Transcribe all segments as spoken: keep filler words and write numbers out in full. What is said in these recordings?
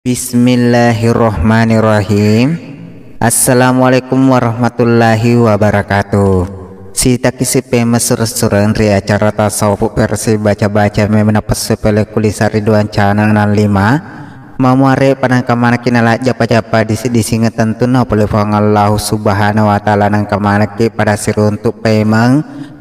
Bismillahirrahmanirrahim. Assalamualaikum warahmatullahi wabarakatuh. Sitakisi pemeng sureng-sureng ri acara tasawuf versi baca-baca memeng napessu pele kulisari duang channel enam lima. Mamuare padangka manekki nalajjapa-japa disi-disingeng tentunna pole Puang Allahu Subhanahu wa Ta'ala, nengka manekki pada siruntuk pemeng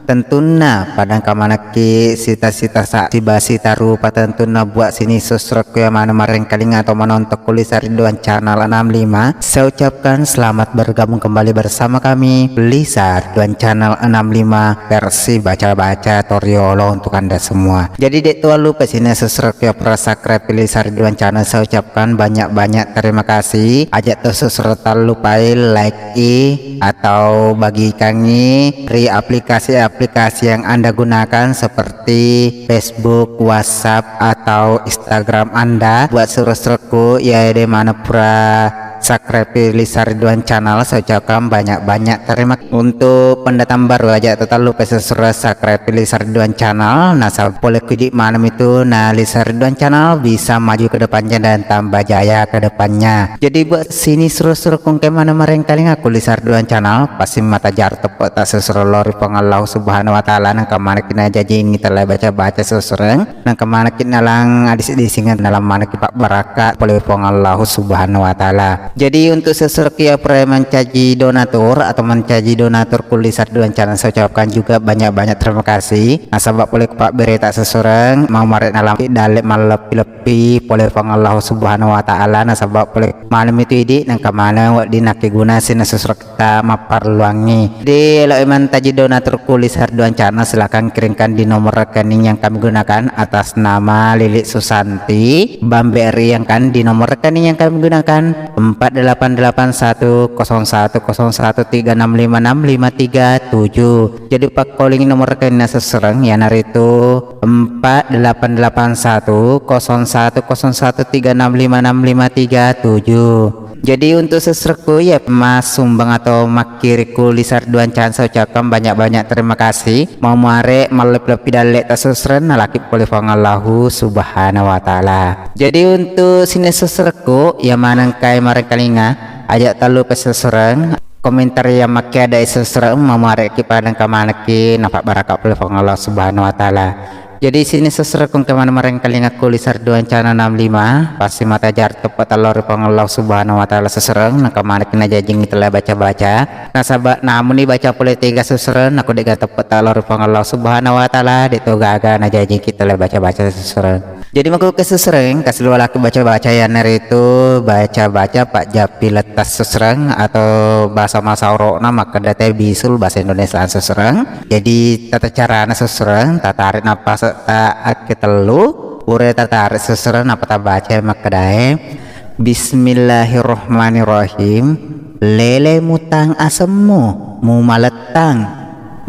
tentunna padangka manekki sita-sita sa siba sita rupa tentunna buat sini susrekku ya maneng marengkalinga atau menonton kulisari duang channel enam lima. Saya ucapkan selamat bergabung kembali bersama kami Kulisari duang channel enam lima versi baca-baca toriolo untuk Anda semua. Jadi dek tuan lupa sini susrekku ya pra subscribe Kulisari duang channel, saya ucapkan banyak-banyak terima kasih. Aja to susrek tallupai like i atau bagikangi ri aplikasi-aplikasi yang Anda gunakan seperti Facebook, WhatsApp, atau Instagram Anda. Buat surek-surekku, ya de mana pura subscribe Kulisari duang channel, saya ucapkan banyak-banyak terima kasih. Untuk pendatang baru aja tetap lupa subscribe Kulisari duang channel. Nah, sa-, boleh kuji malam itu, nah, Kulisari duang channel bisa maju ke depannya dan tambah jaya ke depannya. Jadi buat sini surek-surekku engka maneng marengkalinga Kulisari duang channel, pasti mata jar teppe tak sesuai lori Puang Allah Subhanahu wa Ta'ala, nengka manekki najajingi tella baca-baca sesuai, nengka manekki nalang adis-disingeng nalang manekki pak baraka pole Puang Allah Subhanahu wa Ta'ala. Jadi untuk sesuai ya pre mencaji donatur atau mencaji donatur Kulisari duang channel, saya ucapkan juga banyak-banyak terima kasih. Nasaba pole pak bereta sesuai mau marek nalang dalle malleppi-leppi pi pole Puang Allah Subhanahu wa Ta'ala, nasaba pole maneng mitu idi nengka maneng wedding nakkeguna sina sesurekta mapparelluangngi. Jadi elo mancaji donatur Kulisari duang channel, silakan kirimkan di nomor rekening yang kami gunakan atas nama Lilik Susanti Bambe Ri, yang kan di nomor rekening yang kami gunakan empat delapan delapan satu kosong satu kosong satu tiga enam lima enam lima tiga tujuh. Jadi pakkoling nomor rekening sesuai, iyanaritu empat delapan delapan satu kosong satu kosong satu tiga enam lima enam lima tiga tujuh. Jadi untuk sesurekku ya mas sumbang atau makkiri Kulisari duang channel, saya ucapkan banyak-banyak terima kasih. Mau muare malleppi-leppi dalle ta sesuai nalaki pole Puang Allahu Subhanahu wa Ta'ala. Jadi untuk sini sesurekku ya maneng kai marengkalinga aja tallupa sesuai komentar yang makke ada sesuai mau muare ki padangka manekki napa baraka pole Puang Allah Subhanahu wa Ta'ala. Jadi sini sesuai kung kemana marengkalinga Kulisari duang channel enam lima, pasti mata jar teppe tallori Puang Allah Subhanahu wa Ta'ala sesuai, nengka manekki najajingi tella baca-baca. Nasaba namuni baca pole tega sesuai, nako dega teppe tallori Puang Allah Subhanahu wa Ta'ala, de to gaga najajingi tella baca-baca sesuai. Jadi makku ke sesuai, kasilua laki baca-baca iyanaritu baca-baca pak jappi lettas sesuai atau bahasa masaurokna makkeda te bisul bahasa Indonesia sesuai. Jadi tata carana sesuai, tatarik napas ta akke tellu, pura tatarik sesuai napa tabaca makkedae. Bismillahirrahmanirrahim. Lele mutang asemmu, mumalettang,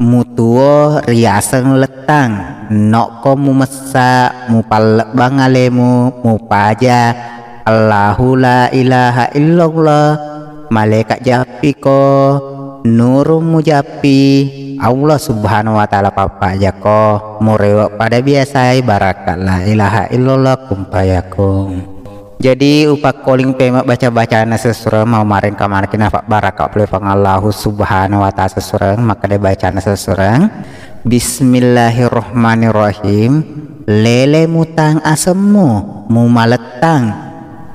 mutuo riaseng lettang, nokko mumessa, mupallebbang alemu, mupaja, Allahu la ilaha illallah, malaikat jappiko, nurung mujappi, Allah Subhanahu wa Ta'ala pappajako, murewe pada biasai barakat la ilaha illallah kumpayakung. Jadi upakkoling pema baca-bacana sesuai mau marengka manekki napa baraka pole Puang Allahu Subhanahu wa Ta'ala sesuai makkeda bacana sesuai. Bismillahirrahmanirrahim. Lele mutang asemmu, mumalettang,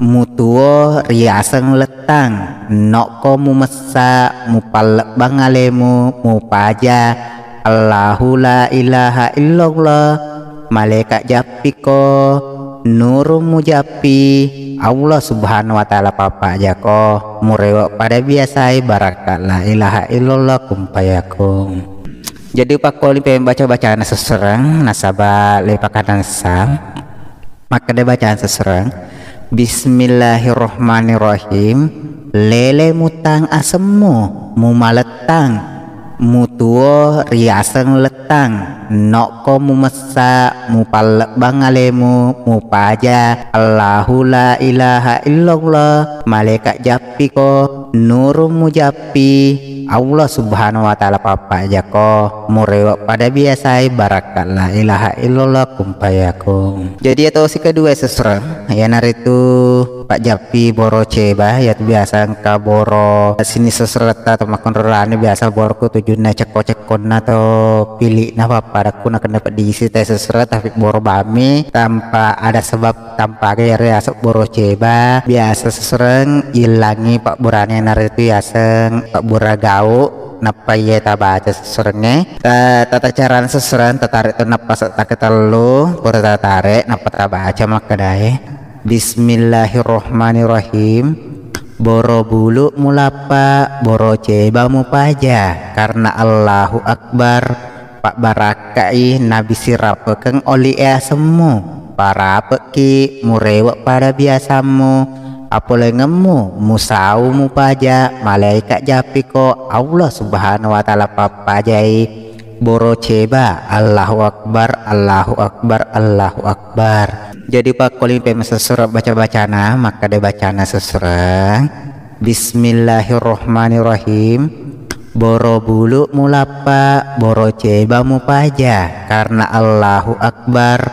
mutuo riaseng lettang, nokko mumessa, mupallebbang alemu, mupaja, Allahu la ilaha illallah, malaikat jappiko, nurung mujappi, Allah Subhanahu wa Ta'ala pappajako, murewe pada biasai barakat la ilaha illallah kumpayakung. Jadi upakkoling pembaca-bacana sesuai nasaba lepakanansa. Makkeda bacaan sesuai. Bismillahirrahmanirrahim. Lele mutang asemmu, mumalettang, mutuo riaseng lettang, nokko mumessa, mupallebbang alemu, mupaja, Allahu la ilaha illallah, malaikat jappiko, nurung mujappi, Allah Subhanahu wa Ta'ala pappajako, murewe pada biasai barakat la ilaha illallah kumpayakung. Jadi atau si kedua sesuai, iyanaritu pajjappi boro ceba, iyatu biasa engka boro sining seseretta atau makkunrarane, biasa boroku tujunna cekko-cekkonna atau pili'na, pappadakku nakenna peddisi te sesereng, tapi boro bami tanpa ada sebab, tanpa aga iyaro yaseng boro ceba. Biasa sesereng illangi pabburane, iyanaritu yaseng pabbura gau. Nappa iye tabaca seserengnge. Ta-, tata carana sesereng, tatarek to nappase takketellu, pura tatarek, nappa tabaca makkedae. Bismillahirrahmanirrahim. Boro bulu mulappa, boro ceba mupaja, karena Allahu Akbar. Pabbarakkai nabi sirapekeng oli e asemmu. Parapekki murewe pada biasammu. Apolengemmu musau mupaja, malaika jappiko, Allah Subhanahu wa Ta'ala pappajai. Boro ceba, Allahu Akbar, Allahu Akbar, Allahu Akbar. Jadi pakkoling pe masessura baca-bacana, makkeda bacana sessureng. Bismillahirrahmanirrahim. Boro bulu mulappa, boro ceba mupaja, karena Allahu Akbar.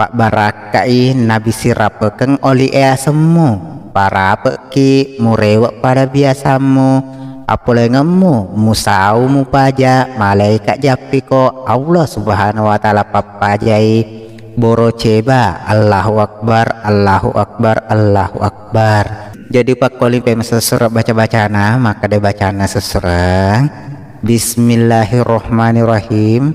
Pabbarakkai nabi sirapekeng oli e asemmu. Parapekki murewe pada biasammu. Apolengemmu musau mupaja, malaika jappiko, Allah Subhanahu wa Ta'ala pappajai. Boro ceba, Allahu Akbar, Allahu Akbar, Allahu Akbar. Jadi pakkoling pe masessura baca-bacana, makkeda bacana sessureng. Bismillahirrahmanirrahim.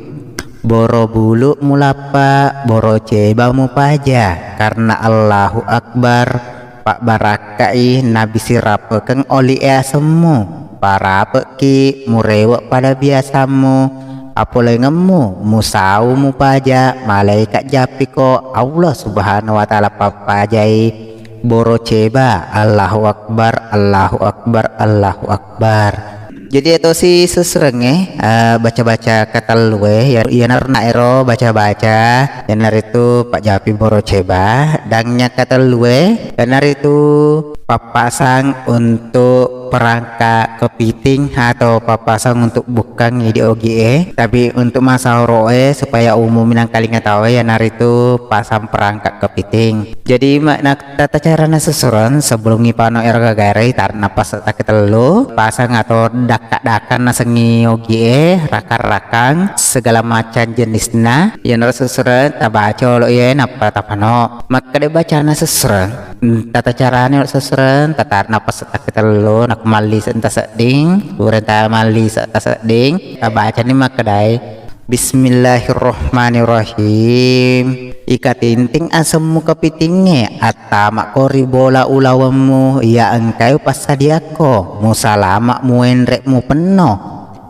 Boro bulu mulappa, boro ceba mupaja, karena Allahu Akbar. Pabbarakkai nabi sirapekeng oli e asemmu. Parapekki murewe pada biasammu. Apolengemmu musau mupaja, malaika jappiko, Allah Subhanahu wa Ta'ala pappajai. Boro ceba, Allahu Akbar, Allahu Akbar, Allahu Akbar. Jadi iyatosi sessurengnge, eh, baca-baca katellue, ya, iyanaro naero baca-baca, iyanaritu pajjapi boro ceba, dan yang katellue, iyanaritu pappasang untuk perangkat kepiting atau pappasang untuk bukkang idi ogi e. Tapi untuk masalah oro e, supaya umum nangkalinga tau e, iyanaritu pasang perangkat kepiting. Jadi, ma-, na-, tata carana sessureng, sebelum ipano ero gagae, tar-, napase takketellu, pasang atau dakka-dakka nasengi ogi e, rakang-rakang, segala macam jenisna. Iyanaro sessureng, tabaca olo iye, nappa tapano. Makkeda bacana sessureng. Tata carana sessureng, tatar-, napase takketellu, nakko malli se-, enta sedding, pura enta malli se-, enta sedding, tabacani makkedae. Bismillahirrahmanirrahim. Ikatinting asemmu kepitingnge, attama'ko ri bola ulawemmu, iya engkai upassadiakko, musalama muenre mupenno,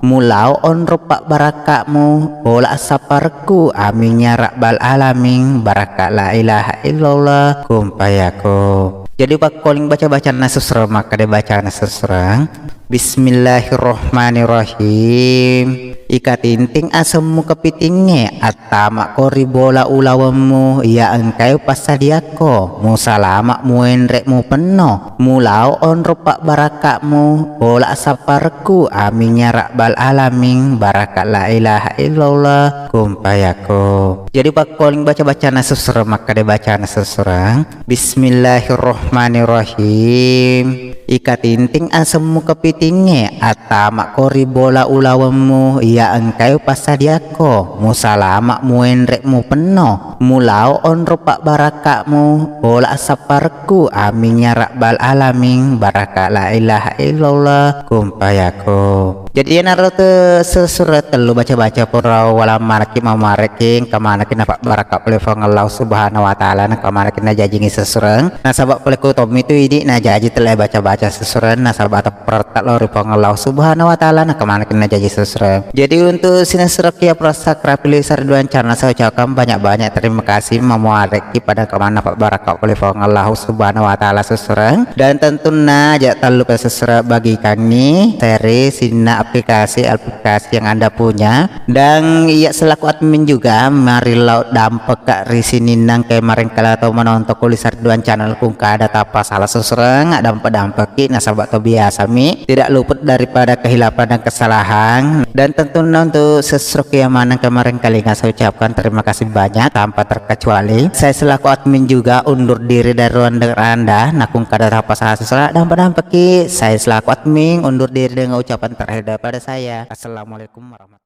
mulao onrong pabbarakka'mu, bola sapparekku, amin ya rabbal alamin, barakka la ilaha illallah, kun fayakun. Jadi pakkoling baca-bacanna sessureng, makkeda bacana sessureng. Bismillahirrahmanirrahim. Ikatinting asemmu kepitingnge, attama'ko ri bola ulawemmu, iya engkai upassadiakko, musalama muenre mupenno, mulao onrong pabbarakka'mu, bola sapparekku, amin ya rabbal alamin, barakka la ilaha illallah, kun fayakun. Jadi pakkoling baca-bacana sessureng, makkeda bacana sessureng. Bismillahirrahmanirrahim. Ikatinting asemmu kepitingnge, attama'ko ri bola ulawemmu, iya engkai upassadiakko, musalama muenre mupenno, mulao onrong pabbarakka'mu, bola sapparekku, amin ya rabbal alamin, barakka la ilaha illallah, kun fayakun. Jadi iyanaro te sessureng tellu baca-baca pura wala manekki, mamuarekki engka manekki napabbarakka pole Puang Allah Subhanahu wa Ta'ala, engka manekki najajingi sessureng. Nasaba pole ku tommi tu idi najaji telle baca-baca sessureng, nasaba tapparetta lao ri Puang Allah Subhanahu wa Ta'ala, engka manekki najaji sessureng. Jadi untuk sining sessureng iya pura subscribe, like, share, dan channel, saya ucapkan banyak-banyak terima kasih, mamuarekki pada engka maneng napabbarakka pole Puang Allah Subhanahu wa Ta'ala sessureng. Dan tentunna aja' tallupa sessureng bagikangngi, share, sininna aplikasi-aplikasi yang Anda punya. Dan iya selaku admin juga, mari lao dampekka ri sininna engka marengkala tau menonton Kuliser Duan channel kungkada tappa sala susureng, dampek-dampekki nasaba to biasa mi tidak luput daripada kehilafan dan kesalahan. Dan tentunya untuk sesroki yang mana kemarin kali saya ucapkan terima kasih banyak tanpa terkecuali. Saya selaku admin juga undur diri dari ruang dengar Anda. Nakung kada tapa salah susureng, dampek-dampekki. Saya selaku admin undur diri dengan ucapan terakhir daripada saya. Assalamualaikum warahmatullahi